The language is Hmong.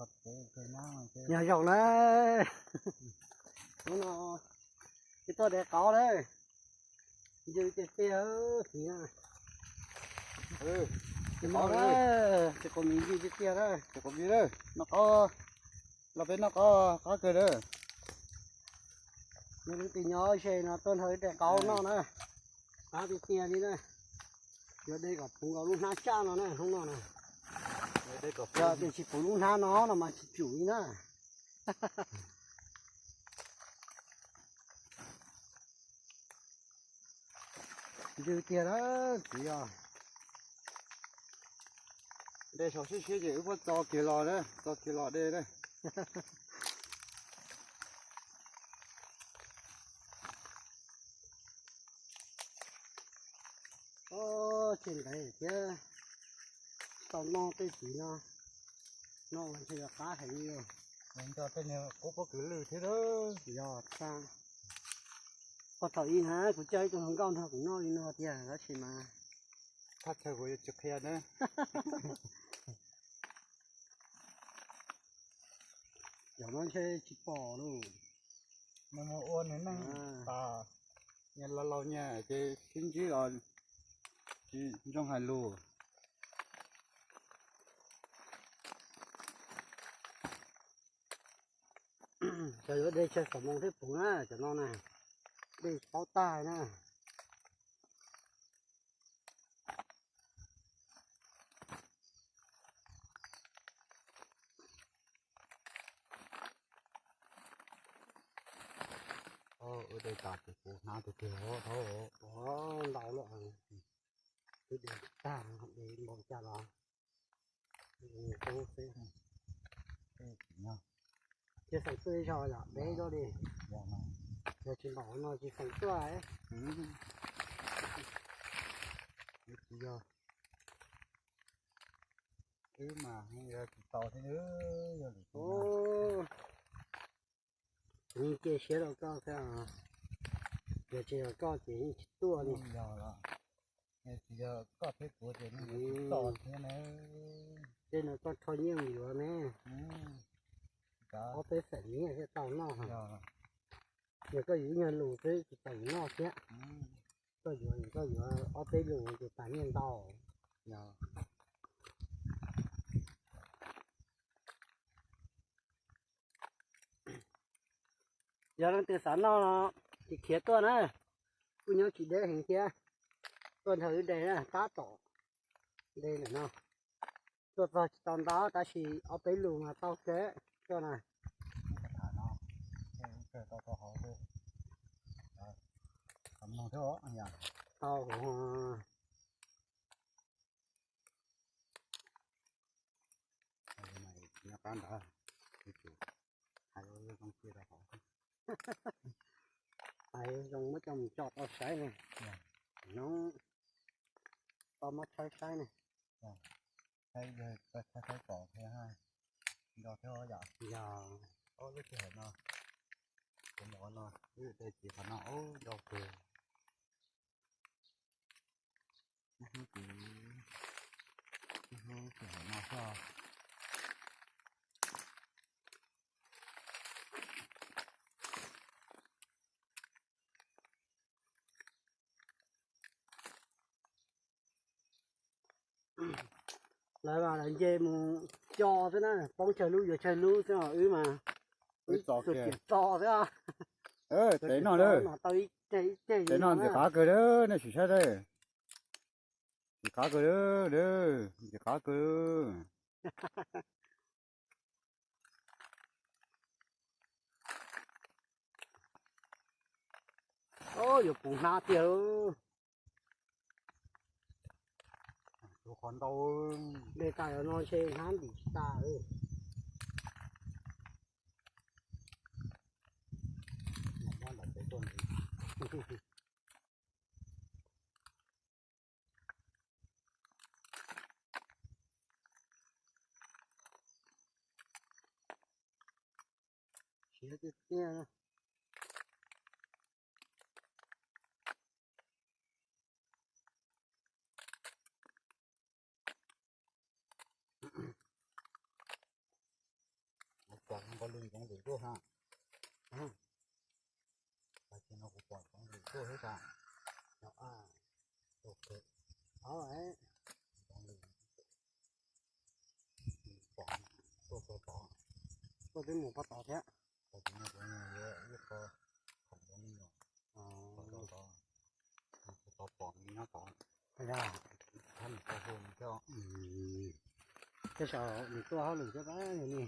Nyob zoo na, hnub no tsis tuaj de qaub na, ncw tiag tiag, tsis qaub na, tsis qaub, ncw tiag tiag na. Noj qaub, los peb noj qaub, qab kawg na. Yog leej twg nyob ze no tuaj nrog wb de qaub noj na, qab tiag tiag li na. Yog de kom puv nkaus lub hnab tsaj no na, hnub no na. Yog tias tsis puv lub hnab no no mas tsis tsum li na. Ncw tiag na, txiv yog. De saum siab siab ces wb muab txo kiag los na, txo kiag los de na. Tseg ntaiv thiab, tau noj tej txiv no, noj ntshe yuav qab heev li. Nco tej niag qub pob kws lwj thiab. Yog tag, qhov thaum ub na kuv coj ib tug hluas nkauj nrog kuv noj li no tiag tab sis mas thaj chaw kuv yuav tsis qhia na. Cov no ntshe tsis pom lauj. Nws mus ua nws neej tas, nyias laus laus nyias ces sib ntsib los tsis zoo hais lus. Cov yuav de tsawg xov moos thiaj puv na, cov no na, de paub tag na. Ua de tas ces kuv hnab tiag tiag, ntau lawm. Twb de tag, de npaum cas los. Cia xeem tuaj ib zaug yom, deb zog li. Yog tsis npaum no tsis xeem tuaj. Tsis yog, wb mas yog tsis tau thiab, yog lwm tus. Kuv yeej cia siab rau koj thiab, yog tsis yog koj ces yeej tsis tuaj li. Yog los, tsis yog koj thiab kuv ces yeej tsis tau thiab na. Tej no koj rho nyiaj mus yuav ne. Ob peb feem nyiaj thiaj tau noj. Yog koj yuav ib nyuag lus xwb tsis tau noj thiab. Koj yuav, koj yuav ob peb lus ces tas nyiaj ntau. Yog leej twg xav noj no ces khiav tuaj na, kuj nyob tsis deb heev thiab. Tuaj nrog wb de na, tab tom de ntawm no. Tuaj txog tsis tau ntau tab sis ob peb lus mas tau kawg tuaj na. Tau, nyob qab ntawd, hais zoo cia rau hauv. Hais zoo muab coj mus tso tau saib ne. No tau muab tshawb saib ne. Saib, saib kom thiab, nco thiab yom. Yog, ob lub sij hawm no, kuv mus no wb de txiv qhov no ub nco kawg. Hnub hnub txiv, hnub txiv hauv no xwb. Lawv mas lawv nce mus co xwb na, poob tsawg lub yuav tsawg lub xwb os, wb mas wb txo kiag txo xwb. Tev no, tev no ntxim qab kawg, nej sim saib, ntxim qab kawg, ntxim qab kawg. Yuav puv hnab tiag. Qhov ntau, de tas no ntshe hnab ntim tsis tas. Siab tiag tiag. pom nkaus lwm ntxoov lwm tuaj ha. Tam sim no kuv pom ntxoov lwm tuaj thiab tas. Ntxoov lwm pom tuaj tod, tuaj twb mus pov tod thiab. Tam sim no kuv yuav ib qho khoom rau nej los, pom rau tod, kuv tau pom nws nyob tod. Yog, thab nws tau hu nws thiab. Tej zaum nws tuaj hauj lwm thiab pab yog li.